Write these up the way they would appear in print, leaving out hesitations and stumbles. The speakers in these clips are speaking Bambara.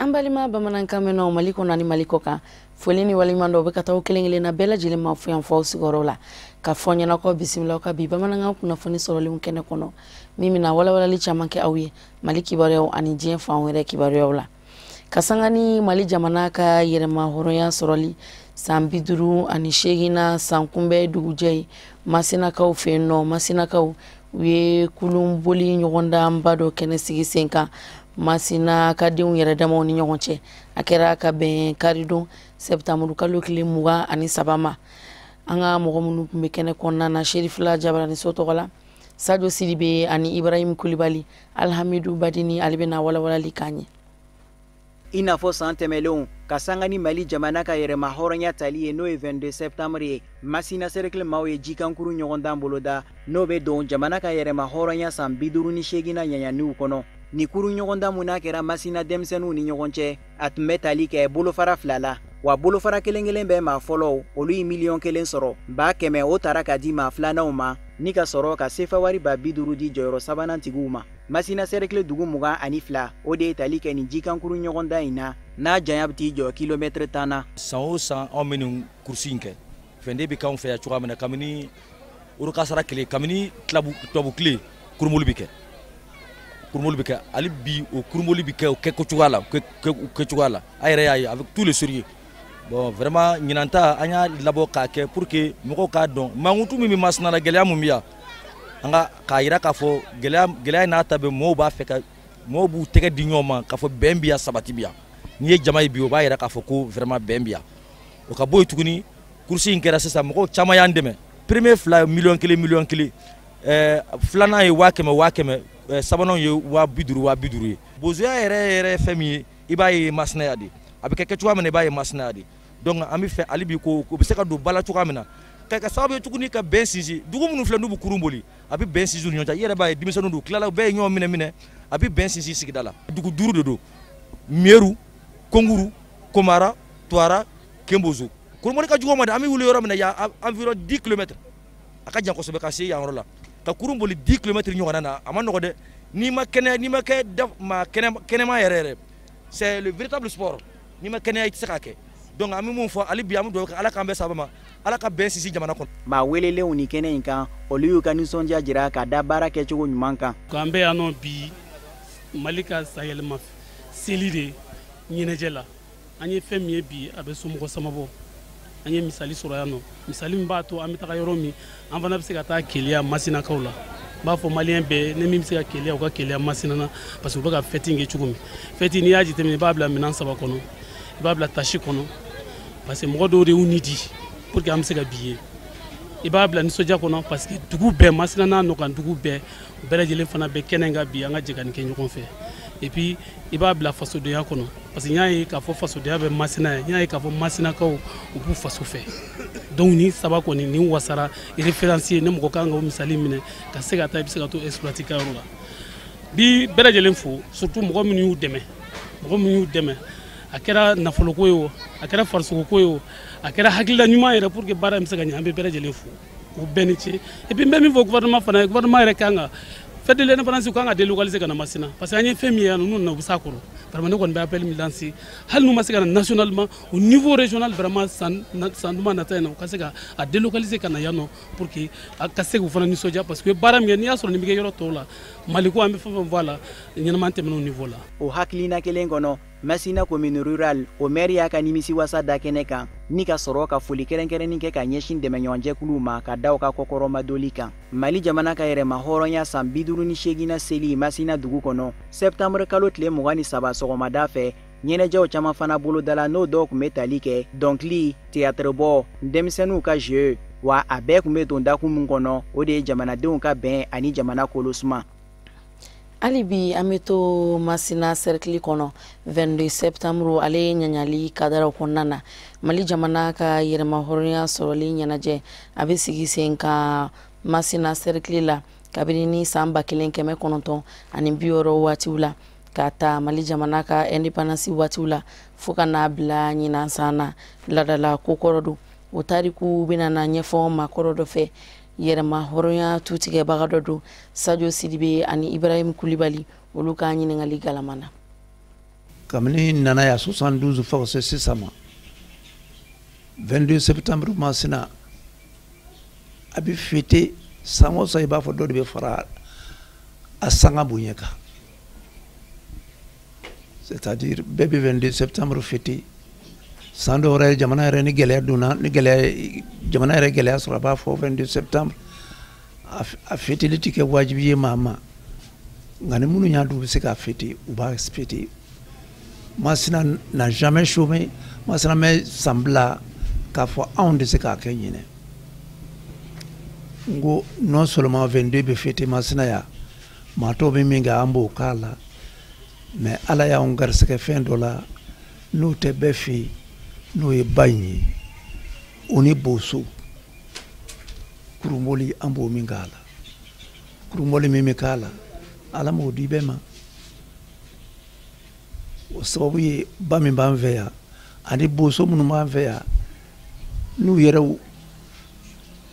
An balima bamanankan mɛnnaw Mali kɔnɔ ani Mali kɔ kan, foli ni waleɲuman dɔw bɛ ka taa kelen kelenna bɛɛ lajɛlen ma fo yan fɔ aw sigiyɔrɔ la, ka fɔ ɲɛna ko bisimila ka bi bamanankan kunnafoni sɔrɔlenw kɛnɛ kɔnɔ, min bɛna walawalali caman kɛ aw ye Mali kibaruyaw ani diɲɛ fan wɛrɛ kibaruyaw la. Ka sanga ni Mali jamana ka yɛrɛma hɔrɔnya sɔrɔli san 58nan san kunbɛn dugujɛ ye, Masinakaw fɛ yen nɔ, Masinakaw u ye kulun boli ɲɔgɔndanba dɔ kɛnɛ sigi sen kan Masina ka denw yɛrɛ damaw ni ɲɔgɔn cɛ. A kɛra ka bɛn karidon sɛptanburu kalo tile 23 ma. An ka mɔgɔ minnu tun bɛ kɛnɛ kɔnɔna na, Serifila Jabaraniso tɔgɔ la, Sadio Sidibe ani Ibrahim Kulibali, Alhamidu Badini ale bɛna walawalali k'an ye. I n'a fɔ san tɛmɛlenw, ka sanga ni Mali jamana ka yɛrɛma hɔrɔnya tali ye, n'o ye 22 septembre ye, Masina cercle maaw ye jikankuru ɲɔgɔndan boloda, n'o bɛ don jamana ka yɛrɛma hɔrɔnya san 58nan ɲaɲaniw kɔnɔ. Ni kuru ɲɔgɔndan mun n'a kɛra Masina denmisɛnninw ni ɲɔgɔn cɛ, a tun bɛ tali kɛ bolofara fila la, wa bolofara kelen kelen bɛɛ maa fɔlɔw, olu ye 1 miliyɔn sɔrɔ, 100 000 o tara ka di maa filananw ma, ni ka sɔrɔ ka sefawari 50 000 di jɔyɔrɔ sabanan tigiw ma. Masina cercle dugu 22, o de ye tali kɛ nin jikankuru ɲɔgɔndan in na, n'a janya bɛ t'i jɔ kilomɛtiri 10 na. San o san, anw bɛ nin course in kɛ. Fɛnden bɛ k'anw fɛ yan cogoya min na, kabini orokasara kile, kabini tubabu tile, kurunboli bɛ kɛ, kurunboli bɛ kɛ. Hali bi, o kurunboli bɛ kɛ o kɛ cogoya la, kɛ cogoya la. A yɛrɛ y'a ye avec tout le sérieux. Bon, vraiment, ɲinan ta, an y'a labɔ k'a kɛ pour que mɔgɔw k'a dɔn mankutu min bɛ Masina la, gɛlɛya mun bɛ yan, an ka k'a yira k'a fɔ gɛlɛya, gɛlɛya n'a ta bɛɛ, mɔgɔw b'a fɛ ka mɔgɔw b'u tɛgɛ di ɲɔgɔn ma k'a fɔ bɛn bɛ yan, sabati bɛ yan. N'i ye jama ye bi, o b'a yira k'a fɔ ko vraiment bɛn bɛ yan. O ka bɔ yen tuguni, course in kɛra sisan, mɔgɔw caman y'an dɛmɛ. Premier fila ye 1 miliyɔn, 1 miliyɔn, filanan ye 100 000, 100 000, sabanan ye 50 000, 50 000 ye. Bozoya yɛrɛ yɛrɛ ye fɛn min ye, i b'a ye Masinaya de a bɛ kɛ cogoya min na, i b'a ye Masinaya de. Donc an bɛ fɛ hali bi ko o bɛ se ka don ba la cogoya min na, ka kɛ sababu ye tuguni ka bɛn sinsin. Dugu minnu filɛ, n'u bɛ kurun boli, a bɛ bɛn sinsin u ni ɲɔgɔn cɛ. I yɛrɛ b'a ye, denmisɛnninw don, tilala bɛɛ ye ɲɔgɔn minɛ minɛ, a bɛ bɛn sinsin sigida la. Dugu duuru de don: Miyeru, Konguru, Komara, Tuwara, Kenbozo. Kurunboli ka jugu ma dɛ. An bɛ wuli yɔrɔ min na yan, environ 10 km, a ka jan kosɛbɛ ka se yan yɔrɔ la, ka kurun boli 10 km ɲɔgɔnna na, a ma nɔgɔ dɛ. N'i ma kɛnɛya, n'i ma kɛ maa kɛnɛma yɛrɛ yɛrɛ, c'est le véritable sport, n'i ma kɛnɛya, i tɛ se k'a kɛ. Donc an bɛ mun fɔ hali bi, an bɛ dugawu kɛ, Ala k'an bɛɛ sababa ma, Ala ka bɛn sinsin jamana kɔnɔ. Maa welelenw ni kɛnɛ in kan, olu y'u ka nisɔndiya jira ka da baara kɛcogo ɲuman kan. An bɛ yan nɔ bi, Mali ka sayɛlɛma seli de ɲɛnajɛ la. An ye fɛn min ye bi, a bɛ somɔgɔ samabɔ. An ye misali sɔrɔ yan nɔ, misali min b'a to an bɛ taga yɔrɔ min, an fana bɛ se ka taa Keleya Masinakaw la. N b'a fɔ maliyɛn bɛɛ ni min bɛ se ka Keleya, u ka Keleya Masina na, parce que u bɛ ka fête kɛ cogo min. Fête, n'i y'a jateminɛ, i b'a bila minɛn saba kɔnɔ: i b'a bila tasi kɔnɔ, parce que mɔgɔ dɔw de y'u ni di pour que an bɛ se ka bi ye; i b'a bila nisɔndiya kɔnɔ, parce que dugu bɛɛ, Masina n'a nɔkan dugu bɛɛ, u bɛɛ lajɛlen fana bɛ kɛnɛ kan bi, an ka jɛ ka nin kɛ ɲɔgɔn fɛ; et puis i b'a bila fasodenya kɔnɔ, parce que n y'a ye k'a fɔ fasodenya bɛ Masina ye, n y'a ye k'a fɔ Masinakaw, u b'u faso fɛ. Donc nin saba kɔni, nin wasara référence ye, ne mɔgɔ kan ka o misali minɛ ka se ka taa, i bɛ se ka to exploiter ka yɔrɔ la bi. Bɛɛ lajɛlen fo, surtout mɔgɔ minnu y'u dɛmɛ, mɔgɔ minnu y'u dɛmɛ, a kɛra nafoloko ye o, a kɛra farisogoko ye o, a kɛra hakilila ɲuman yɛrɛ pour que baara in bɛ se ka ɲɛ, an bɛ bɛɛ lajɛlen fo k'u bɛɛ ni ce. Et puis n bɛ min fɔ gouvernement fana ye, gouvernement yɛrɛ kan ka fête de l'indépendance kan ka délocaliser ka na Masina, parce que an ye fɛn min ye yan, ninnu na u bɛ s'a kɔrɔ. Vraiment, ne kɔni bɛ appel min lancer, hali n'u ma se ka na nationalement, au niveau régional, vraiment, san san duman nata in na, u ka se ka a délocaliser ka na yan nɔ pour que a ka se k'u fana nisɔndiya, parce que baara min kɛ, n'i y'a sɔrɔ nin bɛ kɛ yɔrɔ tɔw la, Maliko, an bɛ fɛn fɛn fɔ a la, ɲɛnama tɛmɛn'o niveau la. O hakilina kelen kɔnɔ, Masina commune rurale o maire y'a ka nimisiwasa da kɛnɛ kan, ni ka sɔrɔ ka foli kɛrɛnkɛrɛnnin kɛ ka ɲɛsin dɛmɛɲɔgɔnjɛkuluw ma, ka da u ka kɔkɔrɔmadoli kan. Mali jamana ka yɛrɛma hɔrɔnya san 58 seli Masina dugu kɔnɔ sɛptanburu kalo tile 23 sɔgɔmada fɛ, ɲɛnajɛw caman fana bolodala, n'o dɔw tun bɛ tali kɛ dɔnkili, théâtre bɔ, denmisɛnninw ka jeu, wa a bɛɛ tun bɛ don dakun min kɔnɔ, o de ye jamanadenw ka bɛn ani jamana kolosuma. Hali bi, an bɛ to Masina cercle kɔnɔ. 22 septembre, ale ye ɲaɲali kadaraw kɔnɔna na, Mali jamana ka yɛrɛma hɔrɔnya sɔrɔli ɲɛnajɛ, a bɛ sigi sen kan Masina cercle la kabini ni san 1960 waatiw la, ka ta Mali jamana ka indépendance waatiw la fo ka n'a bila ɲinan san na. Ladala kokɔrɔ don, o tariku bɛna na ɲɛfɔ maakɔrɔ dɔ fɛ, yɛrɛma hɔrɔnya tutigɛbaga dɔ don. Sadio Sidibe ani Ibrahim Kulibali, olu ka ɲininkali galama na. Kabini nana yan 72 fo ka se sisan ma, 22 septembre Masina a bɛ fêter san o san, i b'a fɔ dɔ de bɛ fara a sanga bonya kan. C'est-à-dire bɛɛ bɛ 22 septembre fêter. San dɔw yɛrɛ, jamana yɛrɛ ni gɛlɛya donna, ni gɛlɛya jamana yɛrɛ gɛlɛya sɔrɔ, a b'a fɔ 22 septembre a fêteli tɛ kɛ wajibi ye maa ma, nka ni minnu y'a dɔn u bɛ se k'a fêter, u b'a fêter. Masina n'a jamais chômé. Masina mɛ san bila k'a fɔ anw tɛ se k'a kɛ ɲinɛ. N ko non seulement 22 bɛ fêter Masina yan, maa tɔw bɛ min kɛ, an b'o k'a la, mais Ala y'anw garisɛgɛ fɛn dɔ la n'o tɛ bɛɛ fɛ yen, n'o ye ba in ye, o ni boso kurunboli, an b'o min k'a la. Kurunboli min bɛ k'a la, Ala m'o di bɛɛ ma. O sababu ye ba min b'an fɛ yan ani boso minnu b'an fɛ yan, n'u yɛrɛw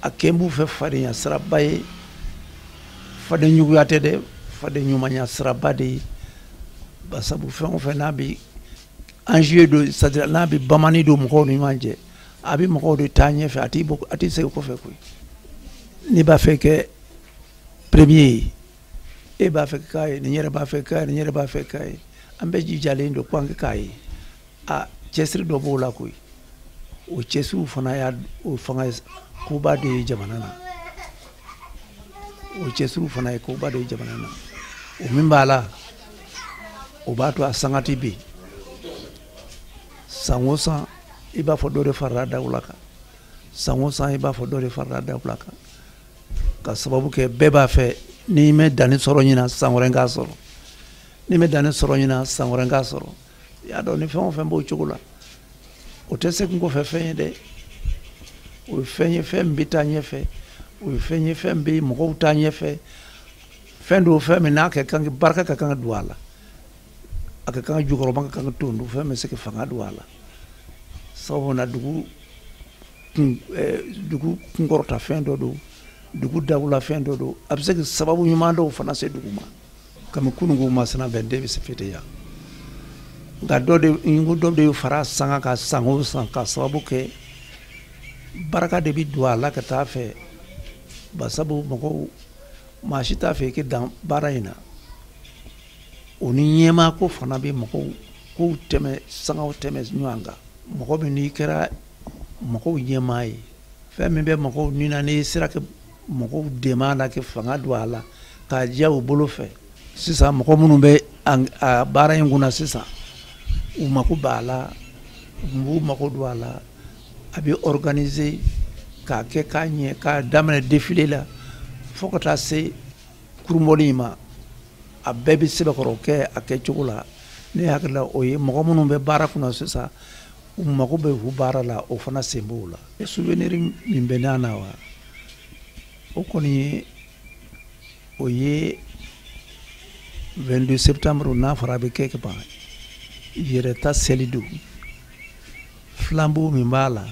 a kɛn b'u fɛ fadenya siraba ye. Faden juguya tɛ dɛ, faden ɲumanya siraba de ye. Basabu fɛn o fɛn n'a bɛ enjeu don, c'est-à-dire n'a bɛ bamani don mɔgɔw ni ɲɔgɔn cɛ, a bɛ mɔgɔw de taa ɲɛfɛ, a t'i bɔ, a t'i segin kɔfɛ koyi. N'i b'a fɛ kɛ premier ye, e b'a fɛ k'a ye, nin yɛrɛ b'a fɛ k'a ye, nin yɛrɛ b'a fɛ k'a ye, an bɛɛ jijalen don ko an k'a ye. A cɛsiri dɔ b'o la koyi. O cɛsiriw fana y'a o fanga koba de ye jamana na. O cɛsiriw fana ye koba de ye jamana na. O min b'a la, o b'a to a sangati bɛ yen. San o san, i b'a fɔ dɔ de farala dawula kan. San o san, i b'a fɔ dɔ de farala dawula kan, ka sababu kɛ bɛɛ b'a fɛ n'i mɛ danni sɔrɔ ɲinan, san wɛrɛ k'a sɔrɔ. N'i mɛ danni sɔrɔ ɲinan, san wɛrɛ k'a sɔrɔ. I y'a dɔn ni fɛn o fɛn b'o cogo la, o tɛ segin kɔfɛ fɛn ye dɛ. O ye fɛn ye, fɛn min bɛ taa ɲɛfɛ. O ye fɛn ye, fɛn bɛ mɔgɔw taa ɲɛfɛ. Fɛn don, fɛn min n'a ka kan, barika ka kan ka don a la, a ka kan ka jukɔrɔma ka kan ka ton don, fɛn bɛ se ka fanga don a la. Sababu na dugu kun, dugu kunkɔrɔta fɛn dɔ don, dugu dawula fɛn dɔ don, a bɛ se ka sababu ɲuman dɔw fana se dugu ma. Kami kununko Masina 22 bɛ se fêter yan, nka dɔ de n ko dɔ de fara sanga kan san o san, ka sababu kɛ barika de bɛ don a la ka taa fɛ. Basabu mɔgɔw, maa si t'a fɛ i ka dan baara in na. O ni ɲɛmaa ko fana bɛ mɔgɔw kow tɛmɛ, sangaw tɛmɛ ɲɔgɔn kan. Mɔgɔ min n'i kɛra mɔgɔw ɲɛmaa ye, fɛn min bɛ mɔgɔw ni na, n'i sera ka mɔgɔw dɛmɛ a la, ka fanga don a la k'a diya u bolo fɛ. Sisan mɔgɔ minnu bɛ a baara in kunna sisan, u mako b'a la, u b'u mako don a la. A bɛ organiser k'a kɛ k'a ɲɛ, k'a daminɛ défilé la fo ka taa se kurunbɔli in ma, a bɛɛ bɛ sɛbɛkɔrɔ kɛ a kɛcogo la. Ne hakili la, o ye mɔgɔ minnu bɛ baara kunna sisan, u mako bɛ u baara la, o fana sen b'o la. Souvenir min bɛ n'a na wa, o kɔni ye o ye 22 septembre n'a fɔra a bɛ kɛ ka ban, yɛrɛta seli don. Flambeau min b'a la,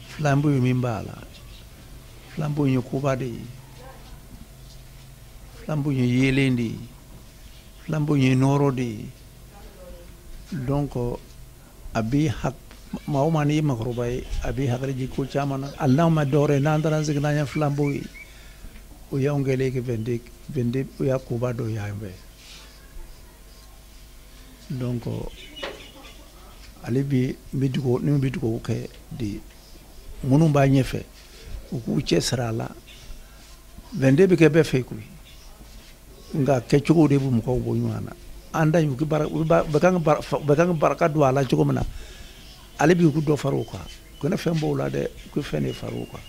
flambeau min b'a la, flambeau ye koba de ye, flambeau ye yeelen de ye, flambeau ye nɔɔrɔ de ye. Donc a bɛ maa o maa n'i ye makɔrɔba ye, a bɛ hakili jigin ko caman na. Hali n'anw ma dɔwɛrɛ ye, n'an taara an sigi n'an ye flambeau ye, o y'anw kɛlen ye 22 22, o y'a koba dɔ y'an fɛ. Donc ale bi n bɛ dugawu, ne bɛ dugawu kɛ de minnu b'a ɲɛfɛ, u k'u cɛ siri a la. 22 bɛ kɛ bɛɛ fɛ koyi, nka kɛcogo de bɛ mɔgɔw bɔ ɲɔgɔn na. An da u bɛ kan ka barika don a la cogo min na, ale bi k'u dɔ fara o kan. U kana fɛn bɔ o la dɛ, u ka fɛn de fara o kan.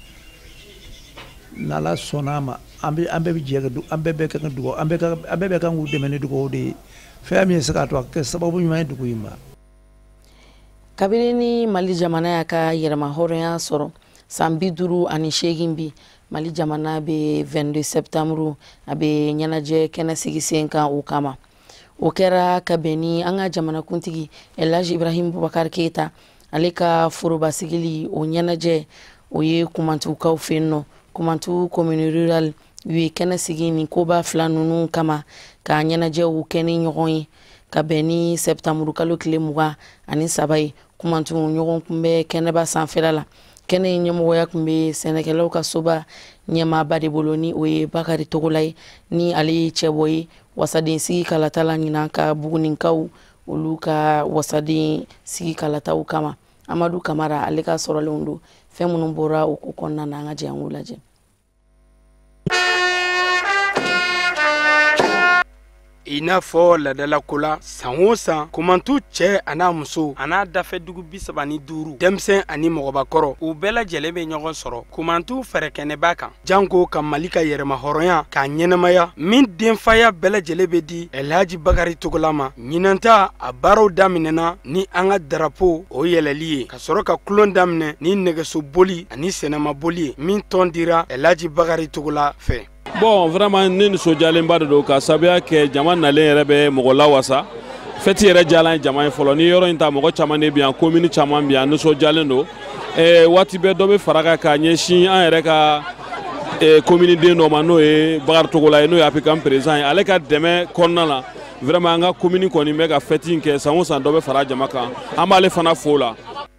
N'Ala sɔnna a ma, an bɛ an bɛɛ bɛ jɛ ka an bɛɛ bɛ kan ka dugawu, an bɛɛ bɛ kan k'u dɛmɛ ni dugawu de ye, fɛn min ye se k'a to a kɛ sababu ɲuman ye dugu in ma. Kabini ni Mali jamana y'a ka yɛrɛma hɔrɔnya sɔrɔ san 58 bi, Mali jamana bɛ 22 septembre a bɛ ɲɛnajɛ kɛnɛ sigi sen kan o kama. O kɛra ka bɛn ni an ka jamanakuntigi Elhaji Ibrahim Bubakar Keyita ale ka foroba sigili. O ɲɛnajɛ o ye Kumantukaw fɛ yen nɔ, Kumantu commune rurale, u ye kɛnɛ sigi nin koba fila ninnu kama ka ɲɛnajɛw kɛ ni ɲɔgɔn ye. ka bɛn ni sɛptanburu kalo tile 23 ye. Kumantu ɲɔgɔn kunbɛ kɛnɛba sanfɛla la, kɛnɛ in ɲɛmɔgɔya tun bɛ sɛnɛkɛlaw ka soba ɲɛmaaba de bolo, ni o ye Bakari Togola ye, ni ale ye cɛbɔ ye wasaden sigi kalata la ɲinan ka Buguninkaw olu ka wasaden sigi kalataw kama. Amadu Kamara ale ka sɔrɔlenw don fɛn minnu bɔra o ko kɔnɔna na, an ka jɛ an k'u lajɛ. I n'a fɔ ladalako la, san o san Kumantu cɛ a n'a muso a n'a dafɛdugu 35, denmisɛn ani mɔgɔbakɔrɔ, u bɛɛ lajɛlen bɛ ɲɔgɔn sɔrɔ Kumantu fɛrɛkɛnɛba kan, janko ka Mali ka yɛrɛmahɔrɔnya k'a ɲɛnamaya min denfaya bɛɛ lajɛlen bɛ di Elhaji Bakari Togola ma. Ɲinanta a baaraw daminɛna ni an ka darapo o yɛlɛli ye, ka sɔrɔ ka kulon daminɛ ni nɛgɛsoboli ani sɛnɛmaboli ye min tɔn dira Elhaji Bakari Togola fɛ. Bon, vraiment ne nisɔndiyalenba de don ka sababuya kɛ jama nalen yɛrɛ bɛ mɔgɔ lawasa. Fɛti yɛrɛ diyala jama ye fɔlɔ. Ni yɔrɔ in ta, mɔgɔ caman de bɛ yan, commune caman bɛ yan, nisɔndiyalen don. Waati bɛɛ dɔ bɛ fara kan ka ɲɛsin an yɛrɛ ka commune den dɔ ma, n'o ye Bakari Togola ye, n'o ye APCAM président ye. Ale ka dɛmɛ kɔnɔna la, vraiment an ka commune kɔni bɛ ka fɛti in kɛ san o san, dɔ bɛ fara jama kan, an b'ale fana fo la.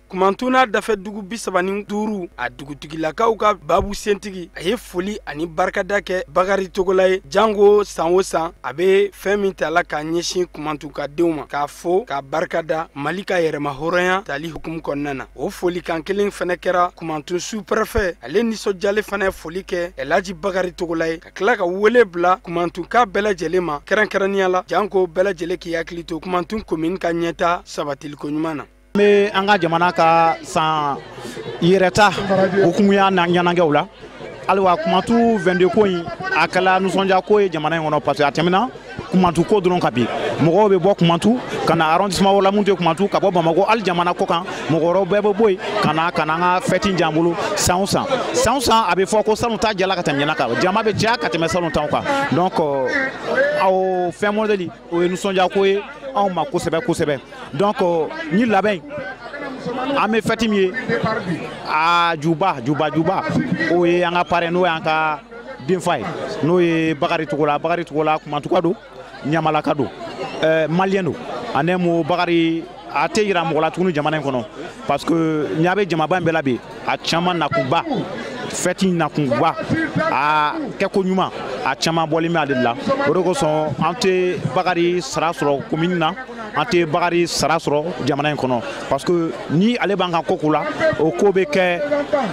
Kumantu n'a dafɛdugu 35, a dugutigilakaw ka babu sentigi a ye foli ani barikada kɛ Bakari Togola ye, janko san o san a bɛ fɛn min ta la k'a ɲɛsin Kumantu ka denw ma, k'a fo k'a barikada Mali ka yɛrɛmahɔrɔnya tali hukumu kɔnɔna na. O folikan kelen fana kɛra Kumantu sous-préfet, ale nisɔndiyalen fana ye foli kɛ Elhaji Bakari Togola ye, ka tila ka wele bila Kumantuka bɛɛ lajɛlen ma, kɛrɛnkɛrɛnnenya la janko bɛɛ lajɛlen k'i hakili to Kumantu commune ka ɲɛta sabatiliko ɲuman na. An bɛ an ka jamana ka san yɛrɛta hukumuya n'a ɲɛnajɛw la. Ayiwa, Kumantu 22 ko in a kɛla nisɔndiya ko ye jamana in kɔnɔ, parce que a tɛmɛna Kumantu ko dɔrɔn kan bi. Mɔgɔw bɛ bɔ Kumantu ka na arrondissement wɛrɛ la mun tɛ Kumantu, ka bɔ Bamakɔ, hali jamana kɔ kan, mɔgɔ wɛrɛw bɛɛ bɛ bɔ yen ka na an ka fɛti diyan bolo san o san. San o san a bɛ fɔ ko salon ta jala ka tɛmɛ ɲinan kan, jama bɛ caya ka tɛmɛ salon taw kan. Donc o fɛn modèle o ye nisɔndiya ko ye anw ma kosɛbɛ kosɛbɛ. Donc ni labɛn an bɛ fɛti min ye, a juba juba juba o ye an ka parrain, n'o y'an ka denfa ye, n'o ye Bakari Togola. Bakari Togola Kumantuka don, Ɲamalaka don, malien don. En un mot, Bakari a tɛ yira mɔgɔ la tuguni jamana in kɔnɔ, parce que ɲa bɛ jamaba in bɛɛ la bi, a caman nakunba fɛti nakunba a kɛko ɲuman a caman bɔlen bɛ ale de la. O de kosɔn an tɛ Bakari sara sɔrɔ commune na, an tɛ Bakari sara sɔrɔ jamana in kɔnɔ, parce que ni ale b'an ka ko ko la, o ko bɛ kɛ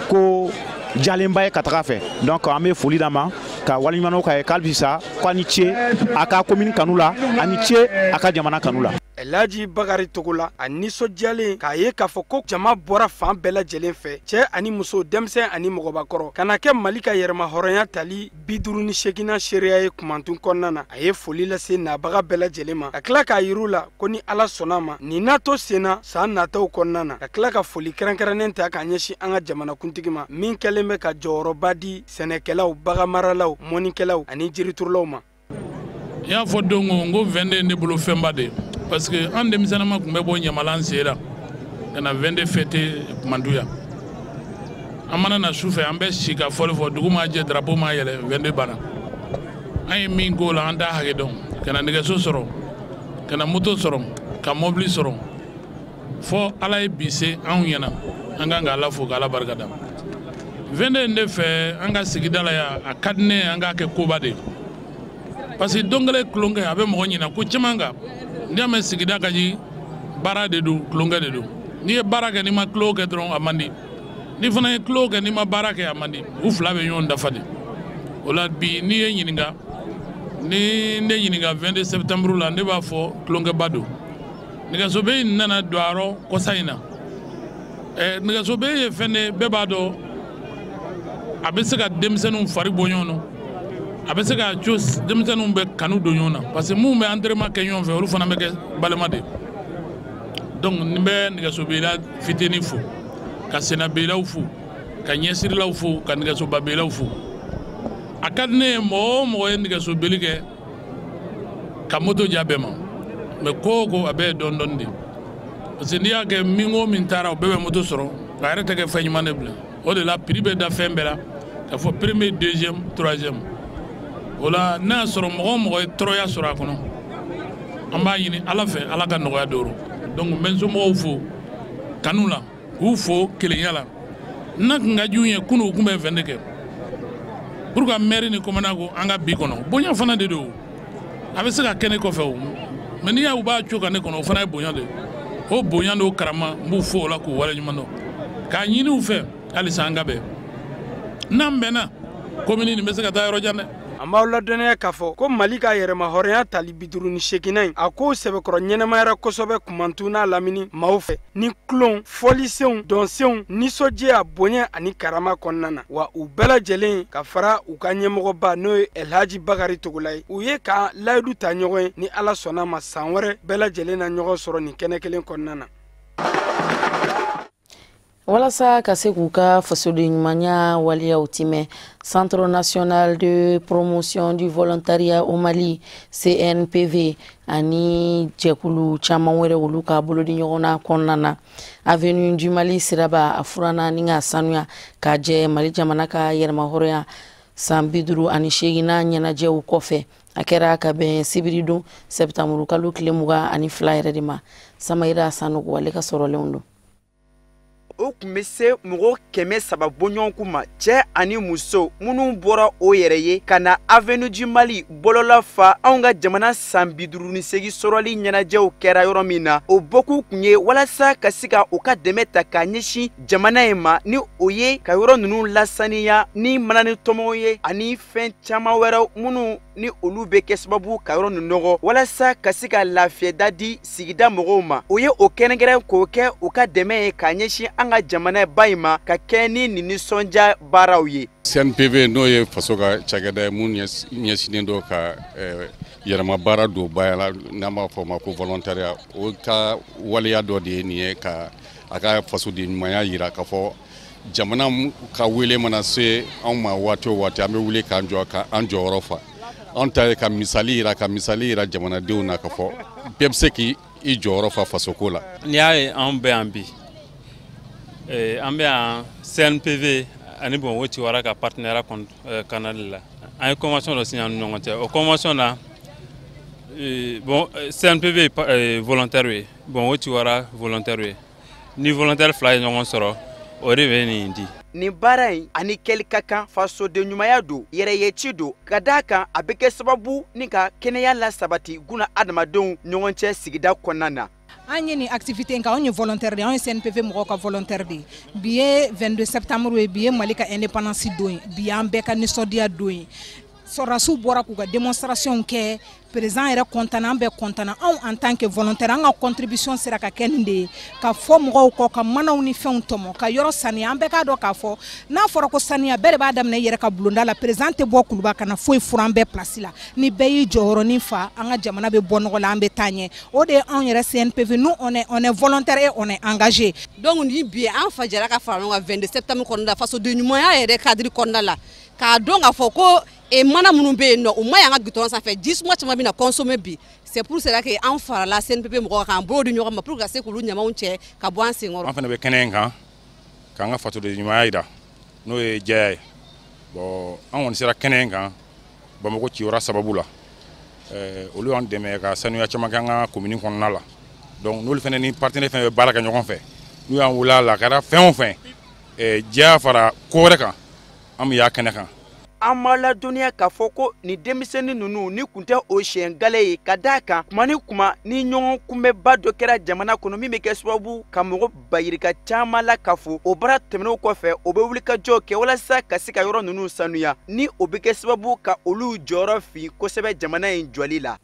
ko jalenba ye ka taga fɛ. Donc an bɛ foli d'a ma ka waleɲumanw k'a ye k'ale bisa k'a ni ce a ka commune kanu la, a ni ce a ka jamana kanu la. Elhaji Bakari Togola a nisɔndiyalen k'a ye k'a fɔ ko jama bɔra fan bɛɛ lajɛlen fɛ, cɛ ani muso, denmisɛn ani mɔgɔbakɔrɔ, ka na kɛ Mali ka yɛrɛmahɔrɔnya tali 58nan seereya ye Kumantu kɔnɔna na. A ye foli lase nabaga bɛɛ lajɛlen ma, ka tila k'a yir'u la ko ni Ala sɔnna ma nin n'a to senna san nataw kɔnɔna na, ka tila ka foli kɛrɛnkɛrɛnnen ta k'a ɲɛsin an ka jamanakuntigi ma min kɛlen bɛ ka jɔyɔrɔba di sɛnɛkɛlaw, baganmaralaw, mɔnnikɛlaw ani jiriturulaw ma. I y'a fɔ don ko n ko 22 ne bolo fɛnba de ye, parce que an denmisɛnninma tun bɛ bɔ Ɲamala an sen la ka na 22 fêter Kumantu yan. An mana na su fɛ, an bɛ si ka fɔli fɔ, dugu maa jɛ, drapeau maa yɛlɛ, 22 banna. An ye min k'o la, an t'a hakɛ dɔn. Ka na nɛgɛso sɔrɔ, ka na moto sɔrɔ, ka mobili sɔrɔ, fɔ Ala ye bi se anw ɲɛna, an kan ka Ala fo k'Ala barika da. 22 ne fɛ an ka sigida la yan, a ka di ne ye an k'a kɛ koba de ye, parce que don kelen tulonkɛ a bɛ mɔgɔ ɲina ko caman kan. N'i y'a mɛn sigida ka di, baara de don, tulonkɛ de don. N'i ye baara kɛ n'i ma tulon kɛ dɔrɔn, a man di. N'i fana ye tulon kɛ n'i ma baara kɛ, a man di. U fila bɛ ɲɔgɔn dafa de. O la bi n'i ye ɲininka, ni ne ɲininka 22 septembre la, ne b'a fɔ tulonkɛba don. Nɛgɛsobe in nana don a yɔrɔ kɔsa in na. Nɛgɛsobe ye fɛn de, bɛɛ b'a dɔn a bɛ se ka denmisɛnninw fari bɔ ɲɔgɔn na, a bɛ se ka co denmisɛnninw bɛ kanu don ɲɔgɔn na, parce que minnu bɛ entraînement kɛ ɲɔgɔn fɛ, olu fana bɛ kɛ balima de. Donc n bɛ nɛgɛsobela fitinin fo, ka sennabelaw fo, ka ɲɛsirilaw fo, ka nɛgɛsobabelaw fo. A ka di ne ye mɔgɔ o mɔgɔ ye nɛgɛsobeli kɛ ka moto diya bɛɛ ma, mais ko o ko a bɛɛ ye dɔɔni dɔɔni de, parce que n'i y'a kɛ min o min taara o bɛɛ bɛ moto sɔrɔ, a yɛrɛ tɛ kɛ fɛn ɲuman de bilen. O de la prix bɛ da fɛn bɛɛ la, k'a fɔ premier, deuxième, troisième. O la n'a y'a sɔrɔ mɔgɔ o mɔgɔ ye tɔɔrɔya sɔrɔ a kɔnɔ, An b'a ɲini Ala fɛ, Ala ka nɔgɔya don o. Donc n bɛ n somɔgɔw fo kanu la, k'u fo kelenya la. N'a tun ka di u ye kunun, u tun bɛ 22 kɛ pour que maire ni commandant ko an ka bi kɔnɔ. Bonya fana de don, a bɛ se ka kɛ ne kɔfɛ o, mais n'i y'a u b'a co ka ne kɔnɔ, o fana ye bonya de ye. O bonya n'o karama, n b'u fo o la k'u waleɲuman dɔn, k'a ɲini u fɛ halisa an ka bɛn. N'an bɛnna, commune nin bɛ se ka taa yɔrɔ jan dɛ. An b'aw ladɔnniya k'a fɔ ko Mali ka yɛrɛma hɔrɔnya tali 58nan in, a ko sɛbɛkɔrɔ ɲɛnɛmayara kosɛbɛ Kumantu n'a lamini maaw fɛ ni tulon, fɔlisenw, dɔnsenw, nisɔndiya, bonya ani karama kɔnɔna na. Wa u bɛɛ lajɛlen ka fara u ka ɲɛmɔgɔba, n'o ye Elhaji Bakari Togola ye, u ye ka layidu ta ɲɔgɔn ye, ni Ala sɔnna ma, san wɛrɛ bɛɛ lajɛlen na ɲɔgɔn sɔrɔ nin kɛnɛ kelen kɔnɔna na. Walasa ka se k'u ka fasoden ɲumanya waleyaw timɛ, Centre national de promotion du volontariat au Mali, CNPV, ani jɛkulu caman wɛrɛ, olu ka bolodi ɲɔgɔn na kɔnɔna na, Avenue du Mali siraba a furanna ni ka sanuya k'a jɛ Mali jamana ka yɛrɛmahɔrɔnya san 58nan ɲɛnajɛw kɔfɛ. A kɛra ka bɛn sibiridon sɛptanburu kalo tile 22 yɛrɛ de ma. Samayira Sanogo, ale ka sɔrɔlenw don. O tun bɛ se mɔgɔ 300 bɔɲɔgɔnko ma, cɛ ani muso, minnu bɔra o yɛrɛ ye ka na Avenue du Mali bɔlɔla fa anw ka jamana san 58 sɔrɔli ɲɛnajɛw kɛra yɔrɔ min na. O bɔkun tun ye walasa ka se ka u ka dɛmɛ ta k'a ɲɛsin jamana in ma, ni o ye ka yɔrɔ ninnu lasaniya ni manani tɔmɔw ye ani fɛn caman wɛrɛw minnu ni olu bɛ kɛ sababu ka yɔrɔ ninnu nɔgɔ, walasa ka se ka lafiyada di sigida mɔgɔw ma. O ye o kɛrɛnkɛrɛn k'o kɛ u ka dɛmɛ ye k'a ɲɛsin an ka jamana ba in ma, ka kɛ ni nin nisɔndiya baaraw ye. CNPV, n'o ye faso ka cakɛda ye mun ɲɛsinnen don ka yɛlɛma baara don ba la, n'an b'a fɔ o ma ko volontariat, o ka waleya dɔ de ye nin ye, ka a ka fasoden ɲumanya yira k'a fɔ jamana ka wele mana se anw ma waati o waati, an bɛ wuli k'an jɔ ka an jɔyɔrɔ fa. Anw ta ye ka misali yira, ka misali yira jamanadenw na k'a fɔ bɛɛ bɛ se k'i jɔyɔrɔ fa fasoko la. N'i y'a ye anw bɛ yan bi, an bɛ yan CNPV ani Bamakɔ Ciwara ka partenariat kɔnɔna de la. An ye convention dɔ signé an ni ɲɔgɔn cɛ. O convention na, bon, CNPV ye volontaire ye, Bamakɔ Ciwara volontaire ye. Ni volontaire fila ye ɲɔgɔn sɔrɔ, o de bɛ nin di. Nin baara in ani kɛli ka kan, fasoden ɲumanya don, yɛrɛyeci don, ka d'a kan a bɛ kɛ sababu ni ka kɛnɛya lasabati guna adamadenw ɲɔgɔn cɛ sigida kɔnɔna na. An ye nin activité in kɛ, anw ye volontaire de ye, anw ye CNPV mɔgɔw ka volontaire de ye. Bi ye 22 septembre ye, bi ye Mali ka indépendance don ye, bi y'an bɛɛ ka nisɔndiya don ye. Sɔrɔdasiw bɔra k'u ka démonstration kɛ, président yɛrɛ content, an bɛɛ content. Anw en tant que volontaire, an ka contribution sera ka kɛ nin de ye, ka fɔ mɔgɔw kɔ, ka manaw ni fɛnw tɔmɔ, ka yɔrɔ saniya. An bɛɛ k'a dɔn k'a fɔ n'a fɔra ko saniya, bɛɛ de b'a daminɛ i yɛrɛ ka bulonda la. Président tɛ bɔ kuluba ka na foyi furan bɛɛ place la. Ni bɛɛ y'i jɔyɔrɔnin fa, an ka jamana bɛ bɔ nɔgɔ la, an bɛ taa ɲɛ. O de ye anw yɛrɛ CNPV, nous on est volontaire et on est engagé. Donc ni bi an fa jɛra ka fara ɲɔgɔn kan 22 septembre kɔnɔna la, fasoden ɲumanya yɛrɛ cadre kɔnɔna la, k'a dɔn k'a fɔ ko mana minnu bɛ yen nɔ, u ma ɲi an ka goudron sanfɛ, ji suma caman bɛ na consommer bi. C'est pour cela que an farala CNPP mɔgɔw kan, k'an bolo di ɲɔgɔn ma pour que ka se k'olu ɲamaw cɛ ka bɔ an senkɔrɔ. An fana bɛ kɛnɛ in kan k'an ka fasoden ɲumanya jira, n'o ye jɛya ye. Bon, an kɔni sera kɛnɛ in kan Bamakɔ Ciwara sababu la. Olu y'an dɛmɛ ka sanuya caman kɛ an ka commune kɔnɔna la. Donc n'olu fana ni partenaire fɛn bɛ baara kɛ ɲɔgɔn fɛ, n'u y'an wele a la, a kɛra fɛn o fɛn, jɛya fara ko wɛrɛ kan, an bɛ y'a kɛnɛ kan. An ma ladɔnniya k'a fɔ ko nin denmisɛnnin ninnu ni tun tɛ o siɲɛ gale ye, ka d'a kan kuma ni kuma ni ɲɔgɔn kunbɛba dɔ kɛra jamana kɔnɔ min bɛ kɛ sababu ka mɔgɔ bayirika caman la k'a fɔ o baara tɛmɛnenw kɔfɛ, o bɛ wuli ka jɔ kɛ walasa ka se ka yɔrɔ ninnu sanuya, ni o bɛ kɛ sababu ka olu jɔyɔrɔ fin kosɛbɛ jamana in jɔli la.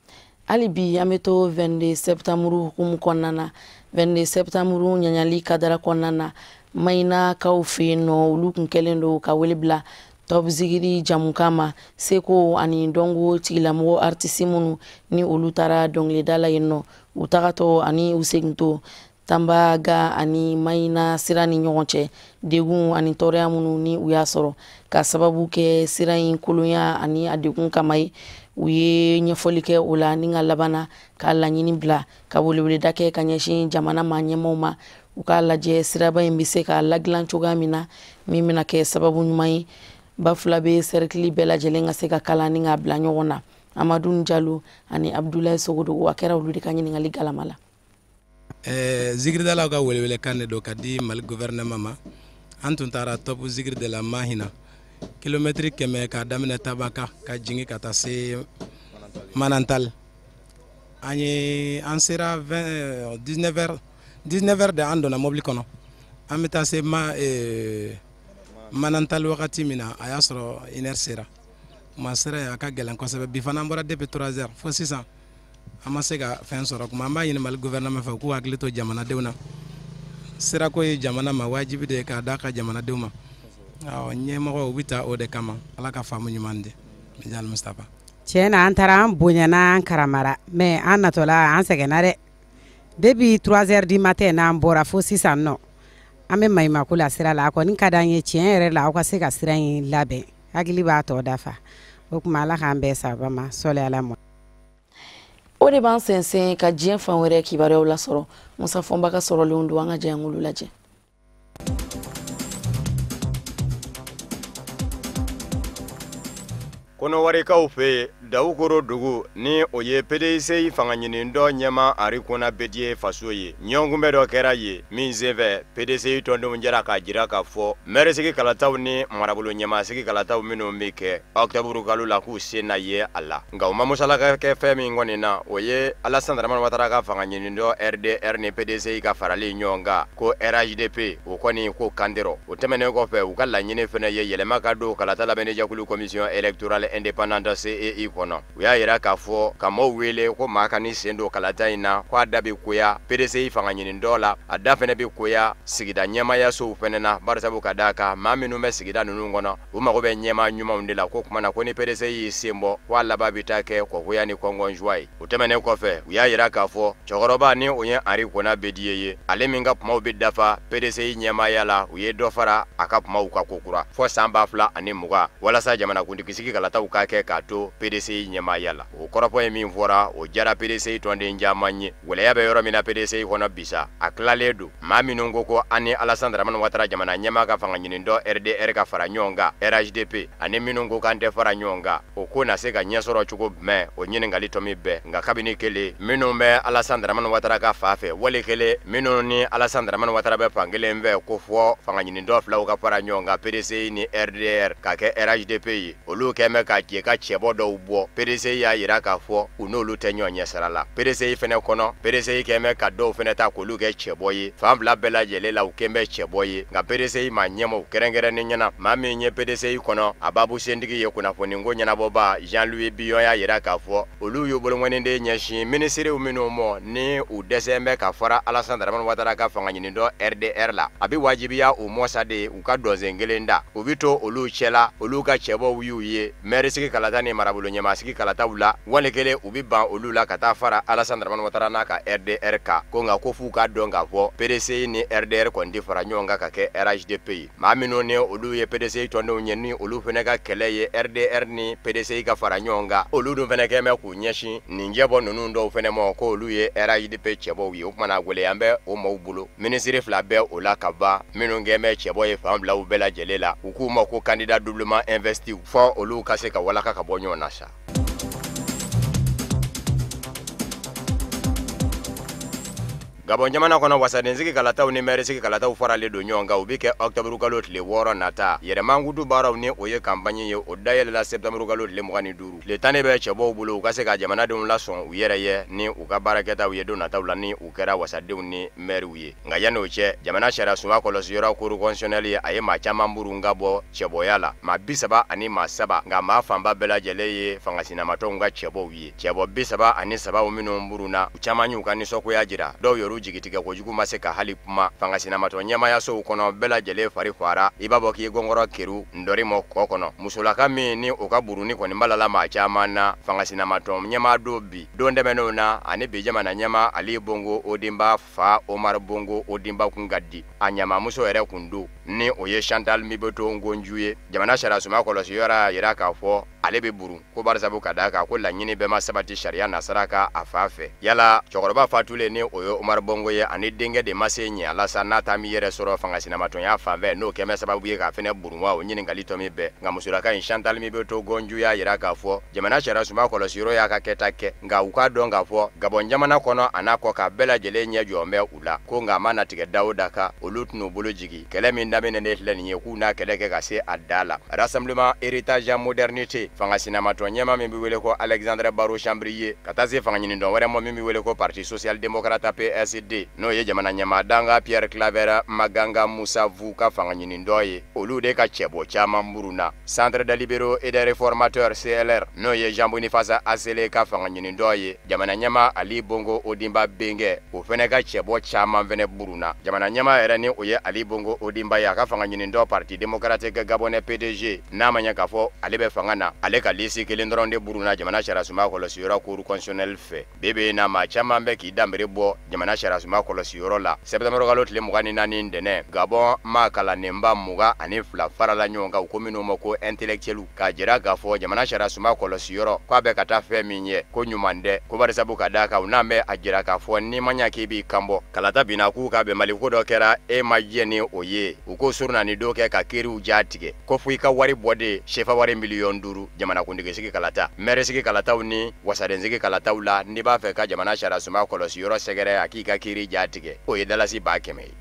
Hali bi an bɛ to 22 septembre hukumu kɔnɔna na. 22 septembre ɲaɲali kadara kɔnɔna na, Mayinakaw fɛ yen nɔ, olu kun kɛlen don ka wele bila Top Zigiri jamukan ma. Seko ani dɔnko tigilamɔgɔ artiste minnu ni olu taara dɔnkilida la yen nɔ, u tagatɔ ani u segintɔ Tanbaga ani Mayina sira ni ɲɔgɔn cɛ, degun ani tɔɔrɔya minnu ni u y'a sɔrɔ ka sababu kɛ sira in kolonya ani a degun kama ye, u ye ɲɛfɔli kɛ o la ni ka labanna ka laɲini bila ka weleweleda kɛ ka ɲɛsin jamana ma ɲɛmaaw ma, u k'a lajɛ siraba in bɛ se ka ladilan cogoya min na, min bɛna kɛ sababu ɲuman ye Bafulabe sɛrikili bɛɛ lajɛlen ka se ka kala ni k'a bila ɲɔgɔn na. Amadu Jalo ani Abdoulaye Sogodogo, a kɛra olu de ka ɲininkali galama la. Zikiridalaw ka welewelekan de don ka di Mali gouvernement ma. An tun taara top zikiri de la Mahina, kilomɛtiri 100 k'a daminɛ Tabaka ka jigin ka taa se Manantal. An ye an sera 19h 19h de an donna mobili kɔnɔ. An bɛ taa se ma Manantal wagati min na, a y'a sɔrɔ 1h sera. Kuma sera yen, a ka gɛlɛn kosɛbɛ. Bi fana an bɔra depuis 3h fo sisan, an ma se ka fɛn sɔrɔ. Kuma an b'a ɲini Mali gouvernement fɛ, u k'u hakili to jamanadenw na. Sirako ye jamana ma wajibi de ye k'a d'a ka jamanadenw ma. Awɔ, ɲɛmɔgɔw u bɛ taa o de kama. Ala ka faamu ɲuman di. Mijali Mustapha. Tiɲɛ na, an taara, an bonyana, an karamara, mais an natɔla an sɛgɛnna dɛ. Depuis 3 heures du matin n'an bɔra fo sisan nɔ, an bɛ maɲumako la sira la. A kɔni ka d'an ye tiɲɛ yɛrɛ la, aw ka se ka sira in labɛn, hakili b'a tɔ dafa. O tuma Ala k'an bɛɛ sababa ma, sɔli Ala ma. O de b'an sɛnsɛn ka diɲɛ fan wɛrɛ kibaruyaw lasɔrɔ. Musa Fɔnba ka sɔrɔlenw don, an ka jɛ an k'olu lajɛ. Kɔnɔwarikaw fɛ yen, Dawukoro dugu ni o ye PDCI fanga ɲinitɔn ɲɛmaa Henri Konan Bédié faso ye, ɲɔgɔnkunbɛn dɔ kɛra yen min senfɛ PDCI tɔndenw jɛra k'a jira k'a fɔ mɛrisigi kalataw ni marabolo ɲɛmaasigi kalataw minnu bɛ kɛ octobre kalo la, k'u sen na ye a la. Nka u ma musalaka kɛ fɛn min kɔni na, o ye Alassane Dramane Ouattara ka fanga ɲinitɔn RDR ni PDCI ka farali ɲɔgɔn kan ko RHDP, o kɔni ko kanterɔ. O tɛmɛnen kɔfɛ, u ka laɲini fana ye yɛlɛma ka don kalata labɛnnijɛkulu commission électorale indépendante CEI kɔnɔ. U y'a yira k'a fɔ ka maaw wele ko maa ka ni sen don kalata in na, k'a da bɛ koya PDCI fanga ɲinitɔn la, a da fana bɛ koya sigida ɲɛmaayasow fana na, barisabu ka d'a kan maa minnu bɛ sigida ninnu kɔnɔ, u mago bɛ ɲɛmaa ɲumanw de la. Ko kuma na ko ni PDCI y'i sen bɔ, k'a laban bɛ taa kɛ kɔkoya ni kɔngɔnjuwa ye. O tɛmɛnen kɔfɛ, u y'a yira k'a fɔ cɛkɔrɔba ni o ye Henri Konan Bédié ye, ale min ka kumaw bɛ dafa PDCI ɲɛmaaya la, u ye dɔ fara a ka kumaw kan kokura fɔ san 2020, walasa jamanakuntigisigi kalataw ka kɛ k'a to PDCI ɲɛmaaya la. O kɔrɔfɔ ye min fɔra, o diyara PDCI tɔnden caman ye. Gɛlɛya bɛ yɔrɔ min na PDCI kɔnɔ bisa, a tilalen don. Maa minnu ko an ni Alassane Dramane Ouattara jamana ɲɛmaa ka fanga ɲinitɔn RDR ka fara ɲɔgɔn kan RHDP, ani minnu ko k'an tɛ fara ɲɔgɔn kan, o ko na se ka ɲɛsɔrɔ cogo jumɛn, o ɲininkali tɔmi bɛɛ. Nka kabini kelen, minnu bɛ Alassane Dramane Ouattara ka fa fɛ, wali kelen minnu ni Alassane Dramane Ouattara bɛ fan kelen fɛ, ko fɔ fanga ɲinitɔn filaw ka fara ɲɔgɔn kan PDCI ni RDR ka kɛ RHDP ye, olu kɛn bɛ ka jɛ ka cɛbɔ dɔw bɔ. PDCI y'a yira k'a fɔ u n'olu tɛ ɲɔgɔn ɲɛ sira la. PDCI fɛnɛ kɔnɔ, PDCI kɛn bɛ ka dɔw fɛnɛ ta k'olu kɛ cɛbɔ ye. Fan fila bɛɛ lajɛlen la, u kɛn bɛ cɛbɔ ye. Nka PDCI maa ɲɛmaw kɛrɛnkɛrɛnnen ɲɛna, maa min ye PDCI kɔnɔ a baabu sentigi ye, kunnafoniko ɲɛnabɔba Jean-Louis Billon y'a yira k'a fɔ olu y'u bolokɔniden ɲɛsin minisiriw minnu mɔ ni u dɛsɛ bɛ ka fara Alassane Dramane Ouattara ka fanga ɲinitɔn RDR la, a bɛ wajibiya u mɔ sa de u ka dɔnsen kelen da. U bɛ to olu cɛla, olu ka cɛbɔw y'u ye mɛrisigi kalata ni marabolo ɲɛmaasigi kalataw la, wali kelen u bɛ ban olu la ka taa fara Alassane Dramane Ouattara n'a ka RDR kan. Ko nka ko f'u k'a dɔn k'a fɔ PDCI ni RDR kɔni tɛ fara ɲɔgɔn kan ka kɛ RHDP ye. Maa minnu ni olu ye PDCI tɔndenw ye, ni olu fana ka kɛlɛ ye RDR ni PDCI ka fara ɲɔgɔn kan, olu dun fana kɛn bɛ k'u ɲɛsin nin cɛbɔ ninnu dɔw fana ma ko olu ye RHDP cɛbɔw ye. O kuma na gɛlɛya bɛ o maaw bolo. Minisiri fila bɛ o la ka ban, minnu kɛn bɛ cɛbɔ ye fan filaw bɛɛ lajɛlen la, u k'u ma ko candidat doublement investi, fɔ olu ka se ka walaka ka bɔ ɲɔgɔn na sa. Gabon jamana kɔnɔ, wasadensigi kalataw ni mɛrisigi kalataw faralen don ɲɔgɔn kan, u bɛ kɛ octobre kalo tile 6 nata. Yɛrɛmankutu baaraw ni o ye campagne ye, o dayɛlɛla septembre kalo tile 25. Tile 10 bɛ cɛbɔw bolo u ka se ka jamanadenw lasɔn u yɛrɛ ye ni u ka baarakɛtaw ye don nataw la, ni u kɛra wasadenw ni mɛriw ye. Nka yanni o cɛ, jamana sariya sunba kɔlɔsiyɔrɔ cour constitutionnelle ye, a ye maa caman burun ka bɔ cɛbɔya la, maa 33, nka maa fanba bɛɛ lajɛlen ye fangasinamatɔnw ka cɛbɔw ye. Cɛbɔ 33 minnu burunna, u caman y'u ka nisɔngoya jira, dɔw yɛrɛ jigitigɛ kojugu ma se ka hali kuma. Fanga sinamatɔ ɲɛmayasow kɔnɔ, bɛɛ lajɛlen fari fara, i b'a bɔ k'i gɔngɔrɔ keru ndɔri mɔ kɔ kɔnɔ. Musolaka min ni o ka buruni kɔni balala maa caman na, fanga sinamatɔ ɲɛmaa don bi don tɛmɛnenw na, ani bi jamana ɲɛmaa Ali Bongo Ondimba fa Omar Bongo Ondimba kun ka di a ɲamamuso yɛrɛ kun don, ni o ye Chantal Mibeto Ngonju ye. Jamana sariya sunba kɔlɔsiyɔrɔ y'a yira k'a fɔ ale bɛ burun ko barisabu ka d'a kan ko laɲini bɛɛ ma sabati sariya nasara ka a fa fɛ. Yala cɛkɔrɔba fatulen ni o ye Omar Bongo ye ani denkɛ de ma se ɲɛ la sa n'a ta mi yɛrɛ sɔrɔ fanga sinamatɔnya fan fɛ n'o kɛmɛ sababu ye k'a fɛnɛ burun wa o ɲininkali tɔ min bɛɛ. Nka musolaka in Chantal min bɛ to gɔnju y'a yira k'a fɔ jamana sariya sunba kɔlɔsiyɔrɔ y'a ka kɛta kɛ nka u k'a dɔn k'a fɔ Gabɔn jamana kɔnɔ a n'a kɔ ka bɛɛ lajɛlen ɲɛ jɔ bɛ u la ko nka a ma na tigɛ da o da kan olu tɛn'u bolo jigin kɛlɛ min daminɛ filɛ nin ye k'u n'a kɛlɛ kɛ ka se a da la. Rassemblement Héritage Modernité fanga sinamatɔn ɲɛmaa min bɛ wele ko Alexandre Barro Chambrier ka taa se fanga ɲinidɔn wɛrɛ ma min bɛ wele ko Parti Social Démocrate PSD n'o ye jamana ɲɛmaa danga Pierre Claver Maganga Moussa Vou ka fanga ɲinidɔn ye olu de ka cɛbɔ caman burunna. Centre des libéraux et des réformateurs CLR n'o ye Jean Boniface Asele ka fanga ɲinidɔn ye jamana ɲɛmaa Ali Bongo Ondimba Benkɛ o fɛnɛ ka cɛbɔ caman fɛnɛ burunna. Jamana ɲɛmaa yɛrɛ ni o ye Ali Bongo Ondimba ye a ka fanga ɲinidɔn Parti démocratique gabonais PDG n'a ma ɲɛ k'a fɔ ale bɛ fanga na ale ka lisi kelen dɔrɔn de burunna jamana sariya sunba kɔlɔsiyɔrɔ cour constitutionnelle fɛ. Bi bi in na maa caman bɛ k'i danbere bɔ jamana sariya sunba kɔlɔsiyɔrɔ la. Septembre kalo tile 24 ntɛnɛn Gabɔn maa kalannenba 22 farala ɲɔgɔn kan u ko minnu ma ko intellectuel k'a jira k'a fɔ jamana sariya sunba kɔlɔsiyɔrɔ k'a bɛ ka taa fɛn min ye ko ɲuman tɛ ko barisabu ka d'a kan u n'an bɛ a jira k'a fɔ n'i ma ɲɛ k'i b'i kanbɔ kalata binna k'u ka bɛnbali ko dɔ kɛra e ma jɛ ni o ye u ko surun ni dɔw kɛ ka kiiriw ja tigɛ ko fo i ka wari bɔ de sefa wari 5 miliyɔn jamanakuntigi kalata mɛrisigi kalataw ni wasadensigi kalataw la n'i b'a fɛ ka jamana sariya sunba kɔlɔsiyɔrɔ sɛgɛrɛ a k'i ka kiiri ja tigɛ o ye dalasi 100,000 ye.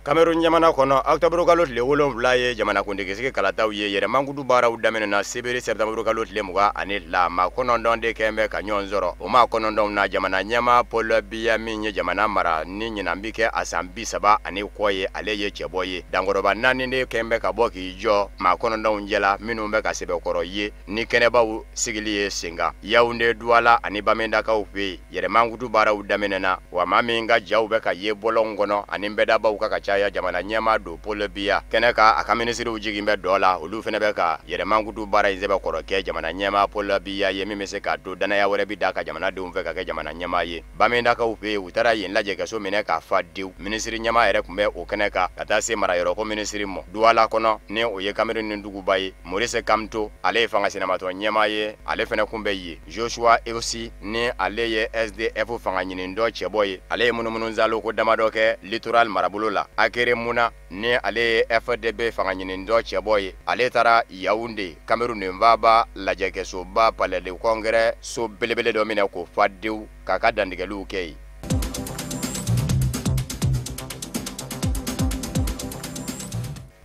Cameroun jamana kɔnɔ octobre kalo tile 7 ye jamanakuntigisigi kalataw ye yɛrɛmankutu baaraw daminɛna sibiri septembre kalo tile 22 maa 9 de kɛn bɛ ka ɲɔgɔn sɔrɔ o maa 9 na jamana ɲɛmaa Paul Biya min ye jamana mara ni ɲinan bi kɛ a san 30 ani kɔ ye ale ye cɛbɔ ye dankɔrɔba 4 de kɛn bɛ ka bɔ k'i jɔ maa 9 jɛla minnu bɛ ka sɛbɛkɔrɔ ye ni kɛnɛbaw sigili ye sen kan Yaoundé Douala ani Bamendakaw fɛ yen yɛrɛmankutu baaraw daminɛna wa maa min ka jaw bɛ ka ye bɔlɔnw kɔnɔ ani bɛdabaw ka ca jamana ɲɛmaa don Paul Biya kɛnɛ ka a ka minisiriw jigin bɛ dɔ la olu fɛnɛ bɛ ka yɛrɛmankutu baara in sɛbɛn kɔrɔ kɛ jamana ɲɛmaa Paul Biya ye min bɛ se k'a to danaya wɛrɛ bi da ka jamanadenw fɛ ka kɛ jamana ɲɛmaa ye. Bamendakaw fɛ yen u taara yen lajɛkɛso minɛ k'a fa dewu minisiri ɲɛmaa yɛrɛ tun bɛ o kɛnɛ kan ka taa se marayɔrɔko minisiri ma Douala kɔnɔ ni o ye Cameroun ni duguba ye Maurice Kamto ale ye fanga sinamatɔn ɲɛmaa ye ale fɛnɛ kun bɛ yen Joshua Osih ni ale ye SDF fanga ɲinindɔ cɛbɔ ye ale ye munumunu ko damadɔ kɛ littoral marabolo la. Akere Muna ni ale ye FDB fanga ɲinindɔ cɛbɔ ye ale taara Yaoundé Cameroun faaba lajɛkɛsoba palais de congrès so belebele dɔ minɛ k'o fa dewu k'a ka dantigɛliw kɛ yen.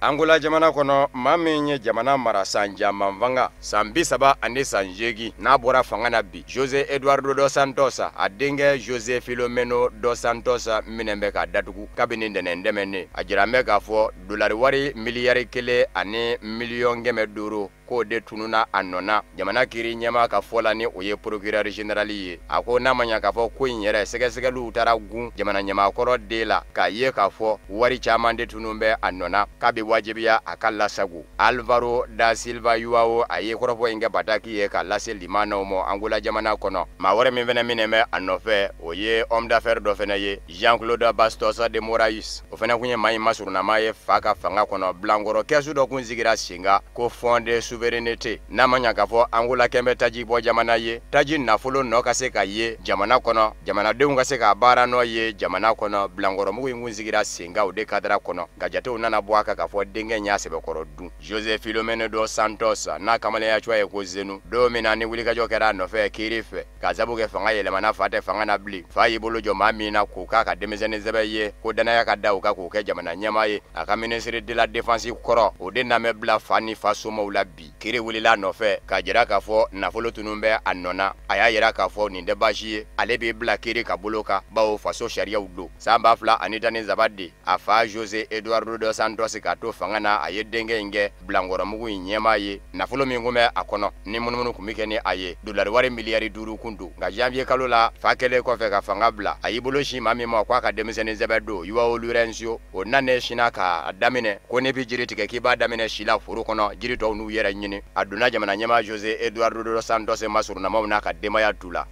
Angola jamana kɔnɔ maa min ye jamana mara san caman fanga san 30 ani san 8 n'a bɔra fanga na bi José Eduardo dos Santos a denkɛ José Filomeno dos Santos minɛ bɛ ka datugu kabini ntɛnɛn tɛmɛnen a jira bɛ k'a fɔ dolari wari miliyari 1 ani miliyɔn 500 k'o de tununa a nɔ na jamana kiiri ɲɛmaa ka fɔ la ni o ye procureur général ye a ko n'a ma ɲɛ k'a fɔ ko in yɛrɛ sɛgɛsɛgɛliw taara gun jamana ɲɛmaakɔrɔ den la k'a ye k'a fɔ wari caman de tunun bɛ a nɔ na k'a bɛ wajibiya a ka lasago. Alvaro da Silva Yuao a ye kɔrɔfɔ in kɛ bataki ye k'a lase limanaw ma Angola jamana kɔnɔ maa wɛrɛ min fɛnɛ minɛ bɛ a nɔfɛ o ye homme d'affaires dɔ fɛnɛ ye Jean-Claude Bastos de Moraes o fɛnɛ kun ye maa in masurunnama ye fa ka fanga kɔnɔ bilankɔrɔ kɛsu dɔ kun sigira sen kan ko fond de souveraineté n'a ma ɲa k'a fɔ Angola kɛn bɛ taji bɔ jamana ye taji nafolo nɔ ka se ka ye jamana kɔnɔ jamanadenw ka se ka baara nɔ ye jamana kɔnɔ bilankɔrɔmugu in kun sigira sen kan o de kadara kɔnɔ nka jatew nana bɔ a kan k'a fɔ denkɛ y'a sɛbɛkɔrɔ dun José Filomeno dos Santos n'a kamalenya cogoya ye ko Zenu don min na ni wulikajɔ kɛra a nɔfɛ kiiri fɛ k'a sabu kɛ fanga yɛlɛmana fa tɛ fanga na bilen fa y'i bolo jɔ maa min na k'o k'a ka denmisɛnnin sɛbɛ ye ko danaya ka da o kan k'o kɛ jamana ɲɛmaa ye a ka ministre de la défense kɔrɔ o de namɛ bila fa ni fa somaw la bi kiiri wulila a nɔfɛ k'a jira k'a fɔ nafolo tunun bɛ a nɔ na a y'a jira k'a fɔ nin tɛ baasi ye ale b'i bila kiiri ka bolo kan bawo faso sariyaw don san 2013 de a fa José Eduardo dos Santos k'a to fanga na a ye denkɛ in kɛ bilankɔrɔmugu in ɲɛmaa ye nafolo min kun bɛ a kɔnɔ ni munumunu kun bɛ kɛ ni a ye dolari wari miliyari 5 kun don nka janvier kalo la fa kɛlen kɔfɛ ka fanga bila a y'i bolo sin maa min ma k'a ka denmisɛnnin sɛbɛ don João Lourenço o nanen sinna k'a daminɛ ko ne bɛ jiri tigɛ k'i b'a daminɛ si la foro kɔnɔ jiri tɔw n'u yɛrɛ ɲini a donna jamana ɲɛmaa José Eduardo dos Santos masurunnamaw n'a ka denbaya tu la.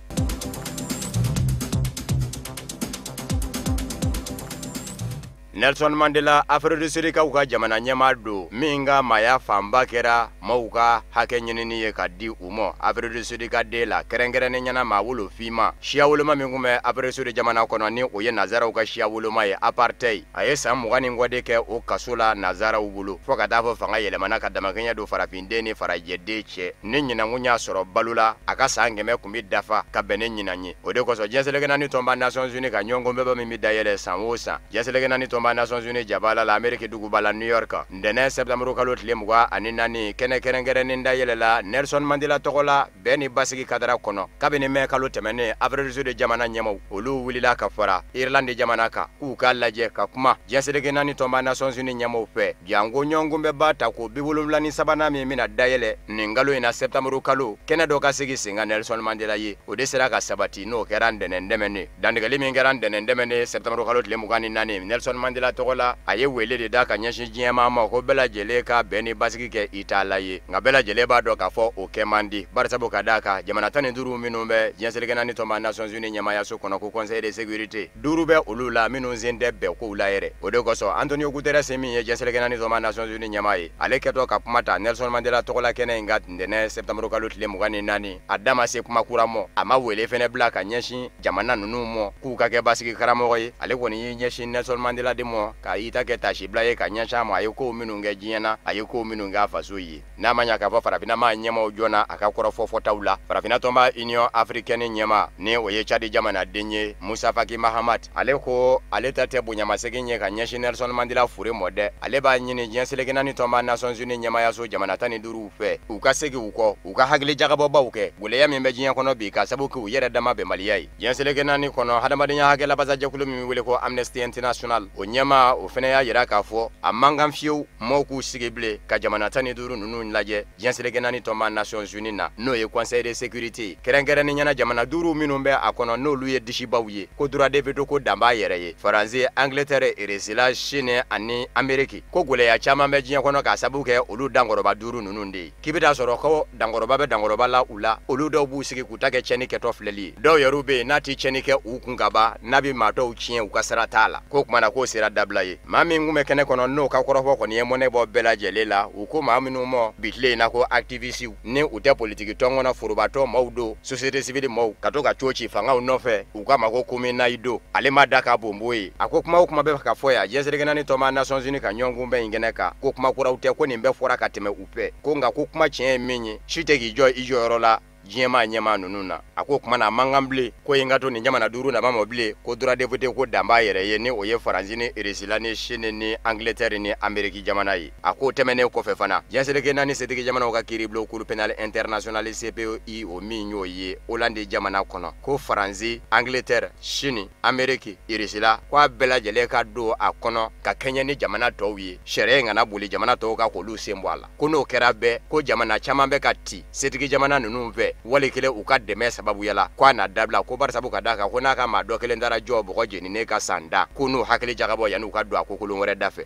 Nelson Mandela, Afrique du Sud kaw ka jamana ɲɛmaa don min ka maaya fanba kɛra maaw ka hakɛ ɲinini ye ka di u ma Afrique du Sud ka den la, kɛrɛnkɛrɛnnen ɲɛna maa wolo finma siya woloma min tun bɛ Afrique du Sud jamana kɔnɔ, ni o ye nanzaraw ka siya woloma ye, apartheid. A ye san 20 ni kɔ de kɛ o kaso la nanzaraw bolo, fo ka taa fɔ fanga yɛlɛmana ka damakɛɲɛ don farafinden ni farajɛden cɛ. Ni ɲinankun y'a sɔrɔ balo la, a ka san 100 kun bɛ dafa ka bɛn ni ɲinan ye. O de kosɔn diɲɛ seleke naani tɔnba Nations Unies ka ɲɔgɔnkunbɛnba min bɛ dayɛlɛ san o san diɲɛ seleke naani tɔnba Nations Unies jabala la Ameriki duguba la New York, ntɛnɛn septembre kalo tile 24, kɛnɛ kɛrɛnkɛrɛnnen dayɛlɛla Nelson Mandela tɔgɔ la bɛn ni basigi kadara kɔnɔ. Kabini mɛ kalo tɛmɛnen, Afrique du Sud jamana ɲɛmaw olu wulila ka fara Irlande jamana kan k'u k'a lajɛ ka kuma diɲɛ seleke naani tɔnba Nations Unies ɲɛmaw fɛ, janko ɲɔgɔnkunbɛnba ta ko 73nan min bɛna dayɛlɛ nin kalo in na septembre kalo, kɛnɛ dɔ ka sigi sen kan Nelson Mandela ye. O de sera ka sabati, n'o kɛra ntɛnɛn tɛmɛnen. Dantigɛli min kɛra ntɛnɛn tɛmɛnen septembre kalo tile 24 Nelson Mandela tɔgɔ la, a ye wele de da ka ɲɛsin diɲɛmaa ma ko bɛɛ lajɛlen ka bɛn ni basigi kɛ i ta la ye. Nka bɛɛ lajɛlen b'a dɔn k'a fɔ o kɛ man di, barisabu ka d'a kan jamana 15 minnu bɛ diɲɛ seleke naani tɔnba Nations Unies ɲɛmaayaso kɔnɔ ko Conseil de sécurité, 5 bɛ olu la minnu sen tɛ bɛn kow la yɛrɛ. O de kosɔn Antonio Guterres min ye diɲɛ seleke naani tɔnba Nations Unies ɲɛmaa ye, ale kɛtɔ ka kuma ta Nelson Mandela tɔgɔ la kɛnɛ in kan ntɛnɛn septembre kalo tile 24, a da ma se kuma kura mɔ, a ma wele fɛnɛ bila ka ɲɛsin jamana ninnu mɔ k'u ka kɛ basigi karamɔgɔ ye. Ale kɔni y'i ɲɛsin Nelson Mandela de mɔ ka i ta kɛ tasibila ye ka ɲɛsin a ma, a ye kow minnu kɛ diɲɛ na, a ye kow minnu kɛ a faso ye. N'a ma ɲa k'a fɔ farafinna maa ɲɛmaw joona a ka kɔrɔfɔ fɔtaw la, farafinna tɔnba Union africaine ɲɛmaa, ni o ye Tchad jamanaden ye Moussa Faki Mahamat, ale ko ale ta tɛ bonyamasegin ye ka ɲɛsin Nelson Mandela fure mɔ dɛ. Ale b'a ɲini diɲɛ seleke naani tɔnba Nations Unies ɲɛmaayaso jamana 15 fɛ u ka segin u kɔ, u ka hakili jagabɔbaw kɛ gɛlɛya min bɛ diɲɛ kɔnɔ bi ka sababu kɛ u yɛrɛ dama bɛnbaliya ye. Diɲɛ seleke naani kɔnɔ hadamadenya hakɛ labasajɛkulu min bɛ wele ko Amnesty International, o ɲɛmaa o fana y'a jira k'a fɔ a man kan fiyewu maaw k'u sigi bilen ka jamana 15 ninnu lajɛ diɲɛ seleke naani tɔnba Nations Unies na, n'o ye Conseil de sécurité, kɛrɛnkɛrɛnnen ɲɛna jamana 5 minnu bɛ a kɔnɔ n'olu ye disibaw ye, ko droit de veto ko dan b'a yɛrɛ ye, Faransi, Angleterre, Russie, Chine ani Amérique. Ko gɛlɛya caman bɛ diɲɛ kɔnɔ k'a sababu kɛ olu dankɔrɔba 5 ninnu de ye. K'i bɛ taa sɔrɔ ko dankɔrɔba bɛ dankɔrɔba la u la, olu dɔw b'u sigi k'u ta kɛ tiɲɛni kɛtɔ filɛli ye, dɔw yɛrɛ bɛ yen n'a tɛ tiɲɛni kɛ u kun ka ban, n'a bɛ maa dɔw tiɲɛ u ka sira t'a la. Ko kuma na k'o sera dabila ye. Maa min kun bɛ kɛnɛ kɔnɔ n'o ka kɔrɔfɔ kɔni ye mɔnɛ bɔ bɛɛ lajɛlen la, u ko maa minnu ma bi tile in na ko activiste, ni u tɛ politiki tɔn kɔnɔ, forobatɔn maaw don, société civile maaw, ka to ka co ci fangaw nɔfɛ, u k'a ma ko Komenayido. Ale ma da ka bonbo ye. A ko kuma o kuma bɛ ka fɔ yan diɲɛ seleke naani tɔnba Nations Unies ka ɲɔgɔnkunbɛn in kɛnɛ kan, ko kuma kuraw tɛ, ko nin bɛɛ fɔra ka tɛmɛ u fɛ, ko nka ko kuma tiɲɛ ye min ye, si tɛ k'i jɔ i jɔyɔrɔ la diɲɛmaa ɲɛmaa ninnu na. A ko kuma na a man kan bilen ko in ka to nin jamana 5 nama ma bilen, ko droit de vote ko dan b'a yɛrɛ ye, ni o ye Faransi ni Russie ni Chine ni Angleterre ni Amérique jamana ye. A ko tɛmɛnen kɔfɛ fana, diɲɛ seleke naani setigi jamanaw ka kiiribulon Cour pénale internationale CPI, o min y'o ye Hollande jamana kɔnɔ, ko Faransi, Angleterre, Chine, Amérique, Russie ko a bɛɛ lajɛlen ka don a kɔnɔ ka kɛɲɛ ni jamana tɔw ye, sariya in kana boli jamana tɔw kan k'olu sen bɔ a la. Ko n'o kɛra bɛɛ, ko jamana caman bɛ ka ci setigi jamana ninnu fɛ wali kelen u ka dɛmɛ sababuya la, ko a na dabila, ko barisabu ka d'a kan ko n'a ka maa dɔ kelen taara jɔ bɔgɔ jeninen ka san da, ko n'u hakili jagabɔ yanni u ka don a ko kolon wɛrɛ da fɛ.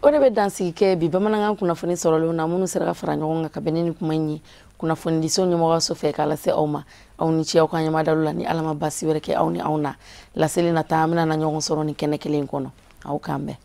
O de bɛ dansigi kɛ bi bamanankan kunnafoni sɔrɔlenw na minnu sera ka fara ɲɔgɔn kan ka bɛn ni nin kuma in ye kunnafonidiso ɲɛmɔgɔyaso fɛ k'a lase aw ma. Aw ni ce aw ka ɲɛmadalu la, ni Ala ma baasi wɛrɛ kɛ aw ni anw na. Laseli nata an bɛna na ɲɔgɔn sɔrɔ nin kɛnɛ kelen in kɔnɔ. Aw k'an bɛn.